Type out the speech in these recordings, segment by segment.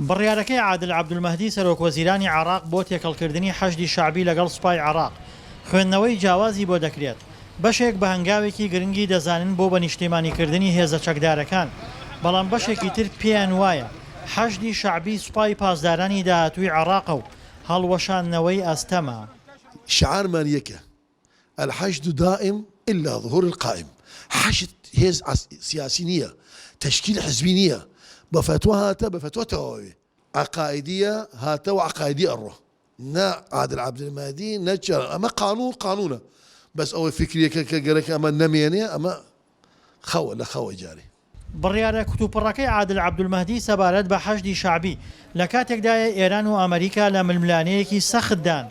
بڕیارەکەی عادل عەبدولمەهدی سەرۆکوەزیرانی عێراق بۆ تێکەڵکردنی حەشدی شەعبی لەگەڵ سوپای عێراق، خوێندنەوەی جیاوازی بۆ دەکرێت، بەشێک بە هەنگاوێکی گرنگی دەزانن بۆ بەنیشتیمانیکردنی هێزە چەکدارەکان، بەڵام بەشێکی تر پێیان وایە حەشدی شەعبی سوپای پاسدارانی داهاتووی عێراقە و هەڵوەشاندنەوەی ئەستەمە. شعارمان یەکە، الحشد دائم الا ظهور القائم، حەشد هێز سیاسی نییە، تەشکیل حزبی نییە، بە فەتوا هاتە بە فەتوا تەواوێ، عەقائیدیە هاتە و عەقائیدی ئەڕوا، نە عادل عەبدولمەهدی نە ئەمە قانون قانونە، بەس ئەوەی فیکریەکە کە گەرەکە ئەمە نەمێنێ ئەمە خەوە لە خەوە جارێ. بڕیارە کوتوپڕەکەی عادل عەبدولمەهدی سەبارەت بە حەشدی شەعبی لە کاتێکدایە ئێران و ئەمەریکا لە ململانێیەکی سەختدان،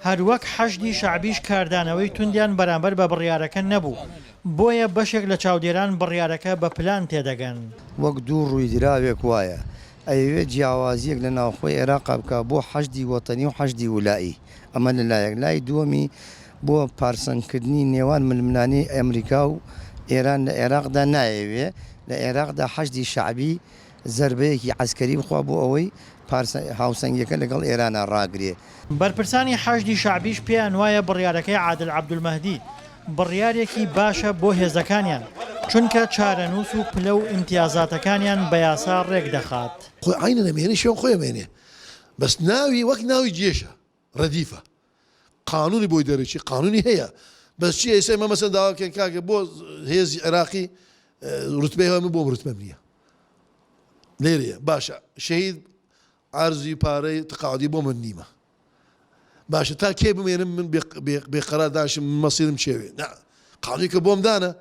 هەروەک حەشدی شەعبیش کاردانەوەی توندیان بەرامبەر بە بڕیارەکە نەبوو، بۆیە بەشێک لە چاودێران بڕیارەکە بە پلان تێدەگەن. وەک دوو ڕووی دراوێک وایە، ئەیەوێت جیاوازییەک لە ناوخۆی عێراقا بکات بۆ حەشدی وەتەنی و حەشدی ولائی، ئەمە لە لایەک، لای دووەمی بۆ پارسەنگکردنی نێوان ململانێی ئەمریکا و ئێران لە عێراقدا نایەوێ لە عێراقدا حەشدی شەعبی زەربەیەکی عەسکەری بخوا بۆ ئەوەی هاوسەنگیەکە لەگەڵ ئێرانا ڕاگرێ. بەرپرسانی حەشدی شەعبیش پێیان وایە بڕیارەکەی عادل عەبدولمەهدی بڕیارێکی باشە بۆ هێزەکانیان، چونکە چارەنووس و پلە و ئیمتیازاتەکانیان بە یاسا ڕێکدەخات. خۆی عەینەن ئەمێنێ شوێن خۆی ئەمێنێ بەس ناوی وەک ناوی جێشە ڕەدیفە قانونی بۆی دەرەچی قانونی هەیە بەس چی ئێستا ئێمە مەسەن داوا بکەین کاکە بۆ هێزی عێراقی ڕوتبەی هەیە من بۆم ڕوتبەم نییە لێرەیە باشە شەهید عەرزی پارەی تقاعدی بۆ من نیمە باشە تا کێ بمێنم من بێقەرار داشم مەسیرم چێوێ نا قانونی کە بۆم دانە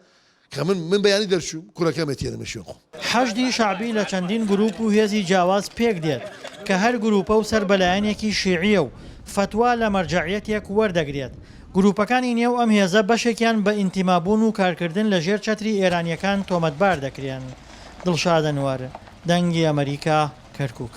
کە من من بەیانی دەرچووم کوڕەکەم ئەتێنمە شوێن خۆم. حەشدی شەعبی لە چەندین گروپ و هێزی جیاواز پێکدێت کە هەر گروپە و سەر بە لایەنێکی شیعییە و فەتوا لە مەرجەعیەتێک وەردەگرێت. گروپەکانی نێو ئەم هێزە بەشێکیان بە ئینتیمابوون و کارکردن لە ژێر چەتری ئێرانییەکان تۆمەتبار دەکرێن. دڵشاد ئەنوەر، دەنگی ئەمەریکا، کەرکوک.